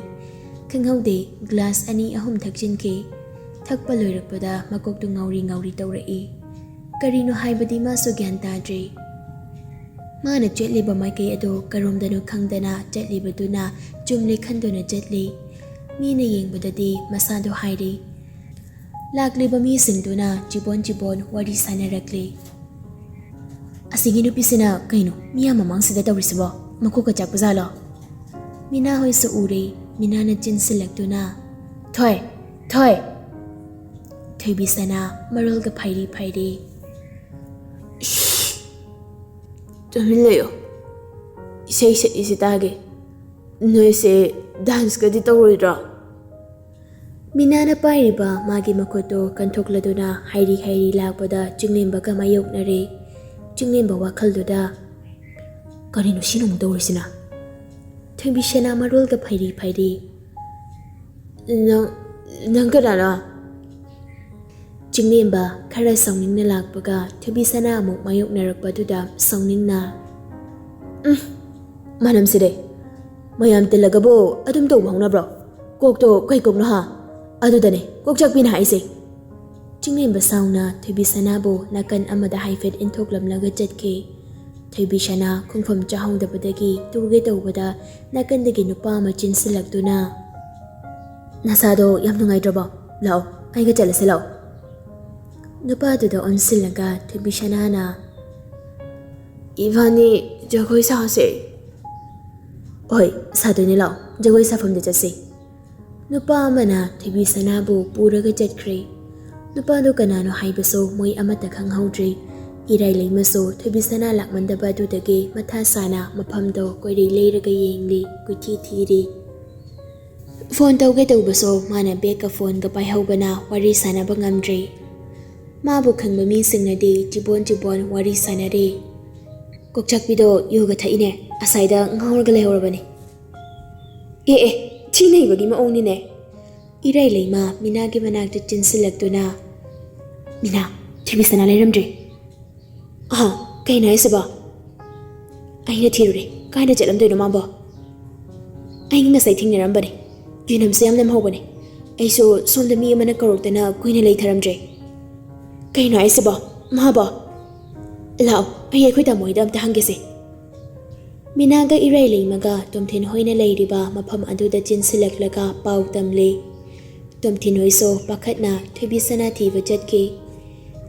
ꯈꯪꯍꯧꯗꯦ, ꯒ꯭ꯂꯥꯁ ꯑꯅꯤ ꯑꯍꯨꯝ ꯊꯛꯆꯤꯟꯈꯤ꯫ ꯊꯛꯄ ꯂꯣꯏꯔꯛꯄꯗ ꯃꯀꯣꯛꯇꯨ ꯉꯥꯎꯔꯤ ꯉꯥꯎꯔꯤ ꯇꯧꯔꯛꯏ꯫ ꯀꯔꯤꯅꯣ ꯍꯥꯏꯕꯗꯤ ꯃꯥꯁꯨ ꯒ꯭ꯌꯥꯟ ꯇꯥꯗ꯭ꯔꯦ꯫ ꯃꯥꯅ ꯆꯦꯠꯂꯤꯕ ꯃꯥꯏꯀꯩ ꯑꯗꯨ ꯀꯔꯣꯝꯗꯅꯣ ꯈꯪꯗꯅ ꯆꯠꯂꯤꯕꯗꯨꯅ ꯆꯨꯝꯂꯦ ꯈꯟꯗꯨꯅ ꯆꯠꯂꯤ꯫ ꯃꯤꯅ ꯌꯦꯡꯕꯗꯗꯤ ꯃꯁꯥꯗꯣ ꯍꯥꯏꯔꯤ꯫ ꯂꯥꯛꯂꯤꯕ ꯃꯤꯁꯤꯡꯗꯨꯅ ꯆꯤꯕꯣꯟ ꯆꯤꯕꯣꯟ ꯋꯥꯔꯤ ꯁꯥꯟꯅꯔꯛꯂꯤ꯫ "ꯑꯁꯤꯒꯤ ꯅꯨꯄꯤꯁꯤꯅ ꯀꯩꯅꯣ ꯃꯤꯌꯥꯝ ꯃꯃꯥꯡꯁꯤꯗ ꯇꯧꯔꯤꯁꯤꯕꯣ? ꯃꯀꯣꯛꯀ ꯆꯥꯛꯄꯖꯥꯠꯂꯣ?" ꯃꯤꯅꯥ ꯍꯣꯏꯁꯨ ꯎꯔꯦ꯫ ꯃꯤꯅꯥꯅ ꯆꯤꯟꯁꯤꯜꯂꯛꯇꯨꯅ, "ꯊꯣꯏ! ꯊꯣꯏ!" ꯊꯣꯏꯕꯤ ꯁꯅꯥ ꯃꯔꯣꯜꯒ ꯐꯩꯔꯤ ꯐꯩꯔꯤ꯫ "ꯏꯁ! ꯇꯨꯃꯤꯟ ꯂꯩꯌꯣ꯫ ꯏꯁꯩ ꯁꯛꯏꯁꯤ ꯇꯥꯒꯦ꯫ ꯅꯣꯏꯁꯦ ꯗꯥꯟꯁꯀꯗꯤ ꯇꯧꯔꯣꯏꯗ꯭ꯔꯣ?" ꯃꯤꯅꯥꯅ ꯄꯥꯏꯔꯤꯕ ꯃꯥꯒꯤ ꯃꯈꯨꯠꯇꯨ ꯀꯟꯊꯣꯛꯂꯗꯨꯅ ꯍꯥꯏꯔꯤ ꯍꯥꯏꯔꯤ ꯂꯥꯛꯄꯗ ꯆꯤꯡꯂꯦꯝꯕꯒ ꯃꯥꯌꯣꯛꯅꯔꯦ꯫ ꯆꯤꯡꯂꯦꯝꯕ ꯋꯥꯈꯜꯗꯨꯗ, "ꯀꯔꯤꯅꯣ ꯁꯤꯅ ꯑꯃꯨꯛ ꯇꯧꯔꯤꯁꯤꯅ?" ꯊꯣꯏꯕꯤ ꯁꯅꯥ ꯃꯔꯣꯜꯒ ꯐꯩꯔꯤ ꯐꯩꯔꯤ꯫ "ꯅꯪ, ꯅꯪ ꯀꯅꯥꯅꯣ?" ꯆꯤꯡꯂꯦꯝꯕ ꯈꯔ ꯁꯥꯎꯅꯤꯡꯅ ꯂꯥꯛꯄꯒ ꯊꯣꯏꯕꯤ ꯁꯅꯥ ꯑꯃꯨꯛ ꯃꯥꯌꯣꯛꯅꯔꯛꯄꯗꯨꯗ ꯁꯥꯎꯅꯤꯡꯅ, "ꯎꯝ, ꯃꯅꯝꯁꯤꯗꯤ! ꯃꯌꯥꯝ ꯇꯤꯜꯂꯒꯕꯨ ꯑꯗꯨꯝ ꯇꯧꯕ ꯍꯧꯅꯕ꯭ꯔꯣ? ꯀꯣꯛꯇꯣ ꯀꯩ ꯀꯣꯛꯅꯣ ꯍꯥ? ꯑꯗꯨꯗꯅꯦ ꯀꯣꯛ ꯆꯥꯛꯄꯤꯅ ꯍꯥꯏꯁꯦ!" ꯆꯤꯡꯂꯦꯝꯕ ꯁꯥꯎꯅ ꯊꯣꯏꯕꯤ ꯁꯅꯥꯕꯨ ꯅꯥꯀꯟ ꯑꯃꯗ ꯍꯥꯏꯐꯦꯠ ꯏꯟꯊꯣꯛꯂꯝꯂꯒ ꯆꯠꯈꯤ꯫ ꯊꯣꯏꯕꯤ ꯁꯅꯥ ꯈꯣꯡꯐꯝ ꯆꯥꯍꯧꯗꯕꯗꯒꯤ ꯇꯨꯒꯦ ꯇꯧꯕꯗ ꯅꯥꯀꯟꯗꯒꯤ ꯅꯨꯄꯥ ꯑꯃ ꯆꯦꯟꯁꯤꯜꯂꯛꯇꯨꯅ, "ꯅꯁꯥꯗꯣ ꯌꯥꯝ ꯅꯨꯡꯉꯥꯏꯇ꯭ꯔꯕꯣ? ꯂꯥꯛꯑꯣ, ꯑꯩꯒ ꯆꯠꯂꯁꯤ ꯂꯥꯛꯑꯣ꯫" ꯅꯨꯄꯥꯗꯨꯗ ꯑꯣꯟꯁꯤꯜꯂꯒ ꯊꯣꯏꯕꯤ ꯁꯅꯥꯅ, "ꯏꯕꯥꯅꯤ ꯖꯒꯣꯏ ꯁꯥꯁꯦ꯫" "ꯍꯣꯏ, ꯁꯥꯗꯣꯏꯅꯦ, ꯂꯥꯛꯑꯣ, ꯖꯒꯣꯏ ꯁꯥꯐꯝꯗ ꯆꯠꯁꯦ꯫" ꯅꯨꯄꯥ ꯑꯃꯅ ꯊꯣꯏꯕꯤ ꯁꯅꯥꯕꯨ ꯄꯨꯔꯒ ꯆꯠꯈ꯭ꯔꯦ꯫ ꯅꯨꯄꯥꯗꯨ ꯀꯅꯥꯅꯣ ꯍꯥꯏꯕꯁꯨ ꯃꯣꯏ ꯑꯃꯠꯇ ꯈꯪꯍꯧꯗ꯭ꯔꯦ꯫ ꯏꯔꯥꯏ ꯂꯩꯃꯁꯨ ꯊꯣꯏꯕꯤ ꯁꯅꯥ ꯂꯥꯛꯃꯟꯗꯕ ꯑꯗꯨꯗꯒꯤ ꯃꯊꯥ ꯁꯥꯅ ꯃꯐꯝꯗꯣ ꯀꯣꯏꯔꯤ ꯂꯩꯔꯒ ꯌꯦꯡꯂꯤ, ꯀꯣꯏꯊꯤ ꯊꯤꯔꯤ꯫ ꯐꯣꯟ ꯇꯧꯒꯦ ꯇꯧꯕꯁꯨ ꯃꯥꯅ ꯕꯦꯒꯀ ꯐꯣꯟꯒ ꯄꯥꯏꯍꯧꯕꯅ ꯋꯥꯔꯤ ꯁꯥꯟꯅꯕ ꯉꯝꯗ꯭ꯔꯦ꯫ ꯃꯥꯕꯨ ꯈꯪꯕ ꯃꯤꯁꯤꯡꯅꯗꯤ ꯆꯤꯕꯣꯟ ꯆꯤꯕꯣꯟ ꯋꯥꯔꯤ ꯁꯥꯟꯅꯔꯦ꯫ "ꯀꯣꯛꯆꯥꯛꯄꯤꯗꯣ ꯌꯨꯒ ꯊꯛꯏꯅꯦ, ꯑꯁꯥꯏꯗ ꯉꯥꯎꯔꯒ ꯂꯩꯍꯧꯔꯕꯅꯦ꯫" "ꯑꯦ ꯑꯦ, ꯊꯤ ꯅꯩꯕꯒꯤ ꯃꯑꯣꯡꯅꯤꯅꯦ꯫" ꯏꯔꯥꯏ ꯂꯩꯃ ꯃꯤꯅꯥꯒꯤ ꯃꯅꯥꯛꯇ ꯆꯤꯟꯁꯤꯜꯂꯛꯇꯨꯅ, "ꯃꯤꯅꯥ, ꯊꯣꯏꯕꯤ ꯁꯅꯥ ꯂꯩꯔꯝꯗ꯭ꯔꯦ꯫" "ꯑꯍ, ꯀꯩꯅꯣ ꯍꯥꯏꯁꯤꯕꯣ?" "ꯑꯩꯅ ꯊꯤꯔꯨꯔꯦ, ꯀꯥꯏꯗ ꯆꯠꯂꯝꯗꯣꯏꯅꯣ ꯃꯥꯕꯣ?" "ꯑꯩ ꯉꯁꯥꯏ ꯊꯦꯡꯅꯔꯝꯕꯅꯦ, ꯌꯨꯅꯝꯁꯨ ꯌꯥꯝ ꯅꯝꯍꯧꯕꯅꯦ꯫ ꯑꯩꯁꯨ ꯁꯣꯝꯗ ꯃꯤ ꯑꯃꯅ ꯀꯧꯔꯛꯇꯅ ꯀꯨꯏꯅ ꯂꯩꯊꯔꯝꯗ꯭ꯔꯦ꯫ ꯀꯩꯅꯣ ꯍꯥꯏꯁꯤꯕꯣ? ꯃꯥꯕꯣ? ꯂꯥꯛꯑꯣ, ꯑꯩ ꯑꯩꯈꯣꯏ ꯇꯥꯃꯣ ꯍꯣꯏꯗ ꯑꯝꯇ ꯍꯪꯒꯦꯁꯦ꯫ ꯃꯤꯅꯥꯒ ꯏꯔꯩ ꯂꯩꯃꯒ ꯇꯣꯝꯊꯤꯟ ꯍꯣꯏꯅ ꯂꯩꯔꯤꯕ ꯃꯐꯝ ꯑꯗꯨꯗ ꯆꯦꯟꯁꯤꯜꯂꯛꯂꯒ ꯄꯥꯎ ꯇꯝꯂꯦ꯫ ꯇꯣꯝꯊꯤꯟ ꯍꯣꯏꯁꯨ ꯄꯥꯈꯠꯅ ꯊꯣꯏꯕꯤꯁꯅꯥ ꯊꯤꯕ ꯆꯠꯈꯤ꯫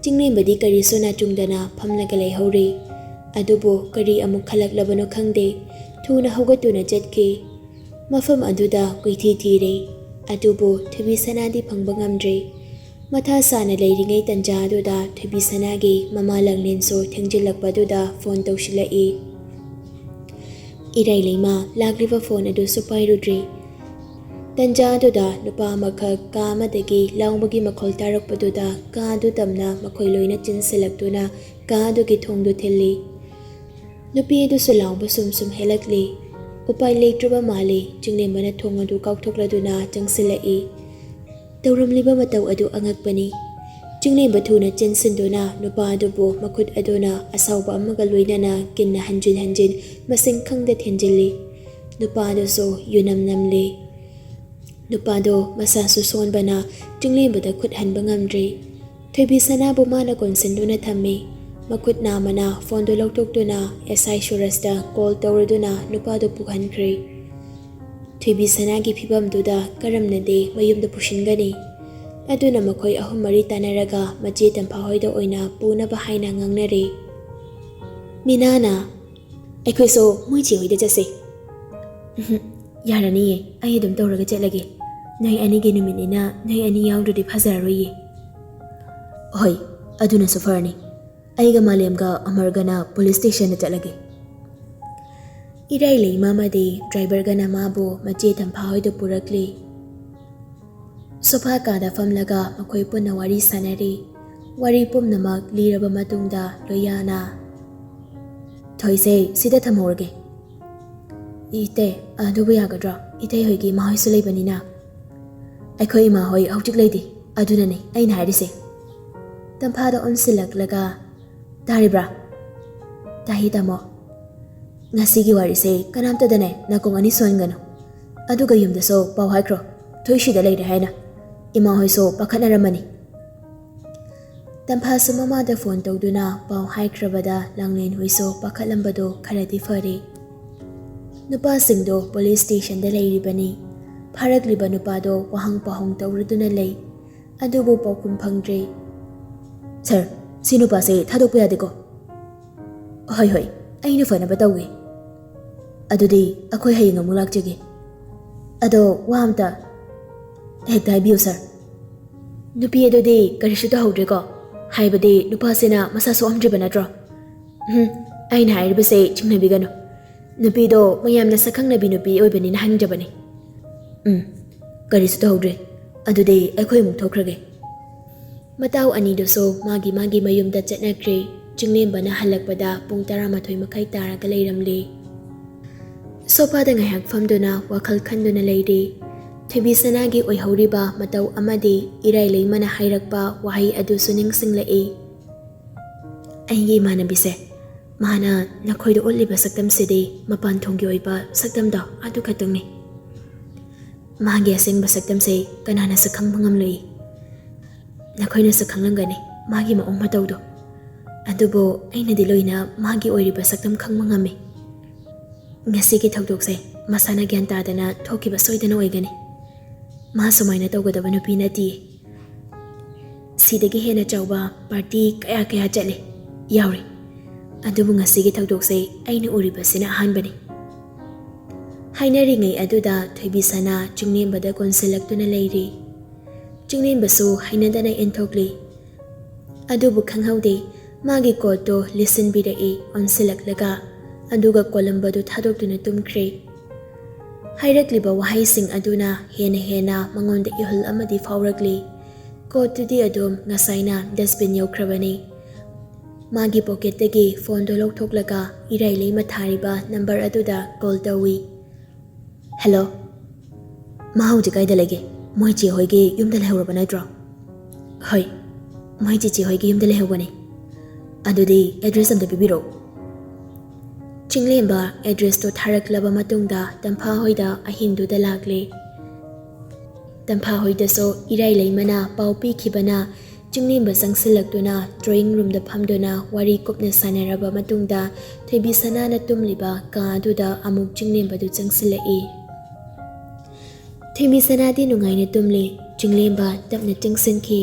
ꯆꯤꯡꯂꯦꯝꯕꯗꯤ ꯀꯔꯤꯁꯨ ꯅꯥꯆꯨꯡꯗꯅ ꯐꯝꯂꯒ ꯂꯩꯍꯧꯔꯤ꯫ ꯑꯗꯨꯕꯨ ꯀꯔꯤ ꯑꯃꯨꯛ ꯈꯜꯂꯛꯂꯕꯅꯣ ꯈꯪꯗꯦ, ꯊꯨꯅ ꯍꯧꯒꯠꯇꯨꯅ ꯆꯠꯈꯤ꯫ ꯃꯐꯝ ꯑꯗꯨꯗ ꯀꯣꯏꯊꯤ ꯊꯤꯔꯦ, ꯑꯗꯨꯕꯨ ꯊꯣꯏꯕꯤꯁꯅꯥꯗꯤ ꯐꯪꯕ ꯉꯝꯗ꯭ꯔꯦ꯫ ꯃꯊꯥ ꯁꯥꯅ ꯂꯩꯔꯤꯉꯩ ꯇꯟꯖꯥ ꯑꯗꯨꯗ ꯊꯣꯏꯕꯤꯁꯅꯥꯒꯤ ꯃꯃꯥ ꯂꯥꯡꯂꯦꯟꯁꯨ ꯊꯦꯡꯖꯤꯜꯂꯛꯄ ꯑꯗꯨꯗ ꯐꯣꯟ ꯇꯧꯁꯤꯜꯂꯛꯏ꯫ ꯏꯔꯩ ꯂꯩꯃ ꯂꯥꯛꯂꯤꯕ ꯐꯣꯟ ꯑꯗꯨꯁꯨ ꯄꯥꯏꯔꯨꯗ꯭ꯔꯤ꯫ ꯇꯟꯖꯥ ꯑꯗꯨꯗ ꯅꯨꯄꯥ ꯑꯃꯈꯛ ꯀꯥ ꯑꯃꯗꯒꯤ ꯂꯥꯎꯕꯒꯤ ꯃꯈꯣꯜ ꯇꯥꯔꯛꯄꯗꯨꯗ ꯀꯥ ꯑꯗꯨ ꯇꯝꯅ ꯃꯈꯣꯏ ꯂꯣꯏꯅ ꯆꯦꯟꯁꯤꯜꯂꯛꯇꯨꯅ ꯀꯥ ꯑꯗꯨꯒꯤ ꯊꯣꯡꯗꯨ ꯊꯤꯜꯂꯤ꯫ ꯅꯨꯄꯤ ꯑꯗꯨꯁꯨ ꯂꯥꯎꯕ ꯁꯨꯝ ꯁꯨꯝ ꯍꯦꯜꯂꯛꯂꯤ꯫ ꯎꯄꯥꯏ ꯂꯩꯇ꯭ꯔꯕ ꯃꯥꯜꯂꯤ, ꯆꯤꯡꯂꯦꯝꯕꯅ ꯊꯣꯡ ꯑꯗꯨ ꯀꯥꯎꯊꯣꯛꯂꯗꯨꯅ ꯆꯪꯁꯤꯜꯂꯛꯏ꯫ ꯇꯧꯔꯝꯂꯤꯕ ꯃꯇꯧ ꯑꯗꯨ ꯑꯉꯛꯄꯅꯤ꯫ ꯆꯤꯡꯂꯦꯝꯕ ꯊꯨꯅ ꯆꯦꯟꯁꯤꯟꯗꯨꯅ ꯅꯨꯄꯥ ꯑꯗꯨꯕꯨ ꯃꯈꯨꯠ ꯑꯗꯨꯅ ꯑꯁꯥꯎꯕ ꯑꯃꯒ ꯂꯣꯏꯅꯅ ꯀꯤꯟꯅ ꯍꯟꯖꯤꯟ ꯍꯟꯖꯤꯟ ꯃꯁꯤꯡ ꯈꯪꯗ ꯊꯦꯟꯖꯤꯜꯂꯤ꯫ ꯅꯨꯄꯥ ꯑꯗꯨꯁꯨ ꯌꯨꯅꯝ ꯅꯝꯂꯤ꯫ ꯅꯨꯄꯥꯗꯣ ꯃꯁꯥꯁꯨ ꯁꯣꯟꯕꯅ ꯆꯤꯡꯂꯦꯝꯕꯗ ꯈꯨꯠ ꯍꯟꯕ ꯉꯝꯗ꯭ꯔꯤ꯫ ꯊꯣꯏꯕꯤꯁꯅꯥꯕꯨ ꯃꯥꯅ ꯀꯣꯟꯁꯤꯟꯗꯨꯅ ꯊꯝꯃꯤ꯫ ꯃꯈꯨꯠ ꯅꯥꯝꯃꯅ ꯐꯣꯟꯗꯨ ꯂꯧꯊꯣꯛꯇꯨꯅ ꯑꯦꯁ ꯑꯥꯏ ꯁꯨꯔꯖꯇ ꯀꯣꯜ ꯇꯧꯔꯗꯨꯅ ꯅꯨꯄꯥꯗꯨ ꯄꯨꯍꯟꯈ꯭ꯔꯦ꯫ ꯊꯣꯏꯕꯤꯁꯅꯥꯒꯤ ꯐꯤꯕꯝꯗꯨꯗ ꯀꯔꯝꯅꯗꯤ ꯃꯌꯨꯝꯗ ꯄꯨꯁꯤꯟꯒꯅꯤ? ꯑꯗꯨꯅ ꯃꯈꯣꯏ ꯑꯍꯨꯝ ꯃꯔꯤ ꯇꯥꯟꯅꯔꯒ ꯃꯆꯦ ꯇꯝꯐꯥ ꯍꯣꯏꯗ ꯑꯣꯏꯅ ꯄꯨꯅꯕ ꯍꯥꯏꯅ ꯉꯥꯡꯅꯔꯦ꯫ ꯃꯤꯅꯥꯅ, "ꯑꯩꯈꯣꯏꯁꯨ ꯃꯣꯏ ꯆꯦ ꯍꯣꯏꯗ ꯆꯠꯁꯦ꯫" "ꯎꯝꯍꯨꯝ, ꯌꯥꯔꯅꯤꯌꯦ, ꯑꯩ ꯑꯗꯨꯝ ꯇꯧꯔꯒ ꯆꯠꯂꯒꯦ꯫ ꯅꯣꯏ ꯑꯅꯤꯒꯤ ꯅꯨꯃꯤꯠꯅꯤꯅ ꯅꯣꯏ ꯑꯅꯤ ꯌꯥꯎꯗ꯭ꯔꯗꯤ ꯐꯖꯔꯔꯣꯏꯌꯦ꯫" "ꯍꯣꯏ, ꯑꯗꯨꯅꯁꯨ ꯐꯔꯅꯤ꯫ ꯑꯩꯒ ꯃꯥꯂꯦꯝꯒ ꯑꯃꯔꯒꯅ ꯄꯨꯂꯤꯁ ꯁ꯭ꯇꯦꯁꯟꯗ ꯆꯠꯂꯒꯦ꯫" ꯏꯔꯩ ꯂꯩꯃ ꯑꯃꯗꯤ ꯗ꯭ꯔꯥꯏꯚꯔꯒꯅ ꯃꯥꯕꯨ ꯃꯆꯦ ꯇꯝꯐꯥ ꯍꯣꯏꯗ ꯄꯨꯔꯛꯂꯤ꯫ ꯁꯣꯐꯥ ꯀꯥꯗ ꯐꯝꯂꯒ ꯃꯈꯣꯏ ꯄꯨꯟꯅ ꯋꯥꯔꯤ ꯁꯥꯟꯅꯔꯤ꯫ ꯋꯥꯔꯤ ꯄꯨꯝꯅꯃꯛ ꯂꯤꯔꯕ ꯃꯇꯨꯡꯗ ꯂꯣꯌꯥꯅ, "ꯊꯣꯏꯁꯦ, ꯁꯤꯗ ꯊꯝꯍꯧꯔꯒꯦ꯫" "ꯏꯇꯩ, ꯑꯗꯨꯕꯨ ꯌꯥꯒꯗ꯭ꯔꯣ? ꯏꯇꯩ ꯍꯣꯏꯒꯤ ꯏꯃꯥ ꯍꯣꯏꯁꯨ ꯂꯩꯕꯅꯤꯅ꯫" "ꯑꯩꯈꯣꯏ ꯏꯃꯥ ꯍꯣꯏ ꯍꯧꯖꯤꯛ ꯂꯩꯇꯦ, ꯑꯗꯨꯅꯅꯦ ꯑꯩꯅ ꯍꯥꯏꯔꯤꯁꯦ꯫" ꯇꯝꯐꯥꯗ ꯑꯣꯟꯁꯤꯜꯂꯛꯂꯒ, "ꯇꯥꯔꯤꯕ꯭ꯔꯥ?" "ꯇꯥꯏꯌꯦ, ꯇꯥꯃꯣ꯫" "ꯉꯁꯤꯒꯤ ꯋꯥꯔꯤꯁꯦ ꯀꯅꯥꯝꯇꯗꯅꯦ ꯅꯥꯀꯣꯡ ꯑꯅꯤ ꯁꯣꯟꯒꯅꯨ꯫ ꯑꯗꯨꯒ ꯌꯨꯝꯗꯁꯨ ꯄꯥꯎ ꯍꯥꯏꯈ꯭ꯔꯣ, ꯊꯣꯏꯁꯤꯗ ꯂꯩꯔꯦ ꯍꯥꯏꯅ ꯏꯃꯥ ꯍꯣꯏꯁꯨ ꯄꯥꯈꯠꯅꯔꯝꯃꯅꯤ꯫ ꯇꯝꯐꯥꯁꯨ ꯃꯃꯥꯗ ꯐꯣꯟ ꯇꯧꯗꯨꯅ ꯄꯥꯎ ꯍꯥꯏꯈ꯭ꯔꯕꯗ ꯂꯥꯡꯂꯦꯟ ꯍꯣꯏꯁꯨ ꯄꯥꯈꯠꯂꯝꯕꯗꯣ ꯈꯔꯗꯤ ꯐꯔꯦ꯫ ꯅꯨꯄꯥꯁꯤꯡꯗꯣ ꯄꯨꯂꯤꯁ ꯁ꯭ꯇꯦꯁꯟꯗ ꯂꯩꯔꯤꯕꯅꯤ꯫ ꯐꯥꯔꯛꯂꯤꯕ ꯅꯨꯄꯥꯗꯣ ꯋꯥꯍꯪ ꯄꯥꯎꯍꯪ ꯇꯧꯔꯗꯨꯅ ꯂꯩ, ꯑꯗꯨꯕꯨ ꯄꯥꯎꯈꯨꯝ ꯐꯪꯗ꯭ꯔꯦ꯫ "ꯁꯥꯔ, ꯁꯤ ꯅꯨꯄꯥꯁꯦ ꯊꯥꯗꯣꯛꯄ ꯌꯥꯗꯦꯀꯣ?" "ꯍꯣꯏ, ꯍꯣꯏ, ꯑꯩꯅ ꯐꯅꯕ ꯇꯧꯒꯦ꯫ ꯑꯗꯨꯗꯤ ꯑꯩꯈꯣꯏ ꯍꯌꯦꯡ ꯑꯃꯨꯛ ꯂꯥꯛꯆꯒꯦ꯫ ꯑꯗꯣ ꯋꯥ ꯑꯝꯇ"꯫ "ꯍꯦꯛꯇ ꯍꯥꯏꯕꯤꯌꯨ, ꯁꯥꯔ"꯫ "ꯅꯨꯄꯤ ꯑꯗꯨꯗꯤ ꯀꯔꯤꯁꯨ ꯇꯧꯍꯧꯗ꯭ꯔꯦꯀꯣ? ꯍꯥꯏꯕꯗꯤ ꯅꯨꯄꯥꯁꯤꯅ ꯃꯁꯥ ꯁꯣꯛꯍꯟꯗ꯭ꯔꯤꯕ ꯅꯠꯇ꯭ꯔꯣ?" "ꯎꯝ, ꯑꯩꯅ ꯍꯥꯏꯔꯤꯕꯁꯦ ꯆꯤꯡꯅꯕꯤꯒꯅꯨ꯫ ꯅꯨꯄꯤꯗꯣ ꯃꯌꯥꯝꯅ ꯁꯛꯈꯪꯅꯕꯤ ꯅꯨꯄꯤ ꯑꯣꯏꯕꯅꯤꯅ ꯍꯥꯏꯅꯤꯡꯖꯕꯅꯤ"꯫ "ꯎꯝ, ꯀꯔꯤꯁꯨ ꯇꯧꯍꯧꯗ꯭ꯔꯦ꯫ ꯑꯗꯨꯗꯤ ꯑꯩꯈꯣꯏ ꯑꯃꯨꯛ ꯊꯣꯛꯈ꯭ꯔꯒꯦ"꯫ ꯃꯇꯥꯎ ꯑꯅꯤꯗꯨꯁꯨ ꯃꯥꯒꯤ ꯃꯥꯒꯤ ꯃꯌꯨꯝꯗ ꯆꯠꯅꯈ꯭ꯔꯦ꯫ ꯆꯤꯡꯂꯦꯝꯕꯅ ꯍꯜꯂꯛꯄꯗ ꯄꯨꯡ ꯇꯔꯥꯃꯥꯊꯣꯏ ꯃꯈꯥꯏ ꯇꯥꯔꯒ ꯂꯩꯔꯝꯂꯦ꯫ ꯁꯣꯐꯥꯗ ꯉꯥꯏꯍꯥꯛ ꯐꯝꯗꯨꯅ ꯋꯥꯈꯜ ꯈꯟꯗꯨꯅ ꯂꯩꯔꯦ꯫ ꯊꯣꯏꯕꯤ ꯁꯅꯥꯒꯤ ꯑꯣꯏꯍꯧꯔꯤꯕ ꯃꯇꯧ ꯑꯃꯗꯤ ꯏꯔꯥꯏ ꯂꯩꯃꯅ ꯍꯥꯏꯔꯛꯄ ꯋꯥꯍꯩ ꯑꯗꯨꯁꯨ ꯅꯤꯡꯁꯤꯡꯂꯛꯏ꯫ "ꯑꯩꯒꯤ ꯏꯃꯥꯟꯅꯕꯤꯁꯦ, ꯃꯥꯅ ꯅꯈꯣꯏꯗ ꯎꯠꯂꯤꯕ ꯁꯛꯇꯝꯁꯤꯗꯤ ꯃꯄꯥꯟ ꯊꯣꯡꯒꯤ ꯑꯣꯏꯕ ꯁꯛꯇꯝꯗꯣ ꯑꯗꯨ ꯈꯛꯇꯪꯅꯤ꯫ ꯃꯥꯒꯤ ꯑꯁꯦꯡꯕ ꯁꯛꯇꯝꯁꯦ ꯀꯅꯥꯅꯁꯨ ꯈꯪꯕ ꯉꯝꯂꯣꯏ꯫ ꯅꯈꯣꯏꯅꯁꯨ ꯈꯪꯂꯝꯒꯅꯤ ꯃꯥꯒꯤ ꯃꯑꯣꯡ ꯃꯇꯧꯗꯣ꯫ ꯑꯗꯨꯕꯨ ꯑꯩꯅꯗꯤ ꯂꯣꯏꯅ ꯃꯥꯒꯤ ꯑꯣꯏꯔꯤꯕ ꯁꯛꯇꯝ ꯈꯪꯕ ꯉꯝꯃꯤ꯫ ꯉꯁꯤꯒꯤ ꯊꯧꯗꯣꯛꯁꯦ ꯃꯁꯥꯅ ꯒ꯭ꯌꯥꯟ ꯇꯥꯗꯅ ꯊꯣꯛꯈꯤꯕ ꯁꯣꯏꯗꯅ ꯑꯣꯏꯒꯅꯤ꯫ ꯃꯥ ꯁꯨꯃꯥꯏꯅ ꯇꯧꯒꯗꯕ ꯅꯨꯄꯤ ꯅꯠꯇꯤꯌꯦ꯫ ꯁꯤꯗꯒꯤ ꯍꯦꯟꯅ ꯆꯥꯎꯕ ꯄꯥꯔꯇꯤ ꯀꯌꯥ ꯀꯌꯥ ꯆꯠꯂꯦ, ꯌꯥꯎꯔꯦ꯫ ꯑꯗꯨꯕꯨ ꯉꯁꯤꯒꯤ ꯊꯧꯗꯣꯛꯁꯦ ꯑꯩꯅ ꯎꯔꯤꯕꯁꯤꯅ ꯑꯍꯥꯟꯕꯅꯤ"꯫ ꯍꯥꯏꯅꯔꯤꯉꯩ ꯑꯗꯨꯗ ꯊꯣꯏꯕꯤ ꯁꯅꯥ ꯆꯤꯡꯂꯦꯝꯕꯗ ꯀꯣꯟꯁꯤꯜꯂꯛꯇꯨꯅ ꯂꯩꯔꯤ꯫ ꯆꯤꯡꯂꯦꯝꯕꯁꯨ ꯍꯩꯅꯗꯅ ꯏꯟꯊꯣꯛꯂꯤ꯫ ꯑꯗꯨꯕꯨ ꯈꯪꯍꯧꯗꯦ, ꯃꯥꯒꯤ ꯀꯣꯠꯇꯨ ꯂꯤꯠꯁꯤꯟꯕꯤꯔꯛꯏ ꯑꯣꯟꯁꯤꯜꯂꯛꯂꯒ, ꯑꯗꯨꯒ ꯀꯣꯂꯝꯕꯗꯨ ꯊꯥꯗꯣꯛꯇꯨꯅ ꯇꯨꯝꯈ꯭ꯔꯦ꯫ ꯍꯥꯏꯔꯛꯂꯤꯕ ꯋꯥꯍꯩꯁꯤꯡ ꯑꯗꯨꯅ ꯍꯦꯟꯅ ꯍꯦꯟꯅ ꯃꯉꯣꯟꯗ ꯏꯍꯨꯜ ꯑꯃꯗꯤ ꯐꯥꯎꯔꯛꯂꯤ꯫ ꯀꯣꯠꯇꯨꯗꯤ ꯑꯗꯨꯝ ꯉꯁꯥꯏꯅ ꯗꯁꯕꯤꯟ ꯌꯧꯈ꯭ꯔꯕꯅꯤ꯫ ꯃꯥꯒꯤ ꯄꯣꯀꯦꯠꯇꯒꯤ ꯐꯣꯟꯗꯨ ꯂꯧꯊꯣꯛꯂꯒ ꯏꯔꯥꯏ ꯂꯩꯃ ꯊꯥꯔꯤꯕ ꯅꯝꯕꯔ ꯑꯗꯨꯗ ꯀꯣꯜ ꯇꯧꯏ꯫ "ꯍꯦꯜꯂꯣ, ꯃꯥ ꯍꯧꯖꯤꯛ ꯀꯥꯏꯗ ꯂꯩꯒꯦ? ꯃꯣꯏ ꯆꯦ ꯍꯣꯏꯒꯤ ꯌꯨꯝꯗ ꯂꯩꯍꯧꯔꯕ ꯅꯠꯇ꯭ꯔꯣ?" "ꯍꯣꯏ, ꯃꯣꯏ ꯆꯦꯆꯦ ꯍꯣꯏꯒꯤ ꯌꯨꯝꯗ ꯂꯩꯍꯧꯕꯅꯦ"꯫ "ꯑꯗꯨꯗꯤ ꯑꯦꯗ꯭ꯔꯦꯁ ꯑꯝꯇ ꯄꯤꯕꯤꯔꯛꯎ"꯫ ꯆꯤꯡꯂꯦꯝꯕ ꯑꯦꯗ꯭ꯔꯦꯁꯇꯣ ꯊꯥꯔꯛꯂꯕ ꯃꯇꯨꯡꯗ ꯇꯝꯐꯥ ꯍꯣꯏꯗ ꯑꯍꯤꯡꯗꯨꯗ ꯂꯥꯛꯂꯦ꯫ ꯇꯝꯐꯥ ꯍꯣꯏꯗꯁꯨ ꯏꯔꯥꯏ ꯂꯩꯃꯅ ꯄꯥꯎ ꯄꯤꯈꯤꯕꯅ ꯆꯤꯡꯂꯦꯝꯕ ꯆꯪꯁꯤꯜꯂꯛꯇꯨꯅ drawing roomꯗ ꯐꯝꯗꯨꯅ ꯋꯥꯔꯤ ꯀꯨꯞꯅ ꯁꯥꯟꯅꯔꯕ ꯃꯇꯨꯡꯗ ꯊꯣꯏꯕꯤꯁꯅꯥꯅ ꯇꯨꯝꯂꯤꯕ ꯀꯥ ꯑꯗꯨꯗ ꯑꯃꯨꯛ ꯆꯤꯡꯂꯦꯝꯕꯗꯨ ꯆꯪꯁꯤꯜꯂꯛꯏ꯫ ꯊꯣꯏꯕꯤꯁꯅꯥꯗꯤ ꯅꯨꯡꯉꯥꯏꯅ ꯇꯨꯝꯂꯤ꯫ ꯆꯤꯡꯂꯦꯝꯕ ꯇꯞꯅ ꯆꯪꯁꯤꯟꯈꯤ꯫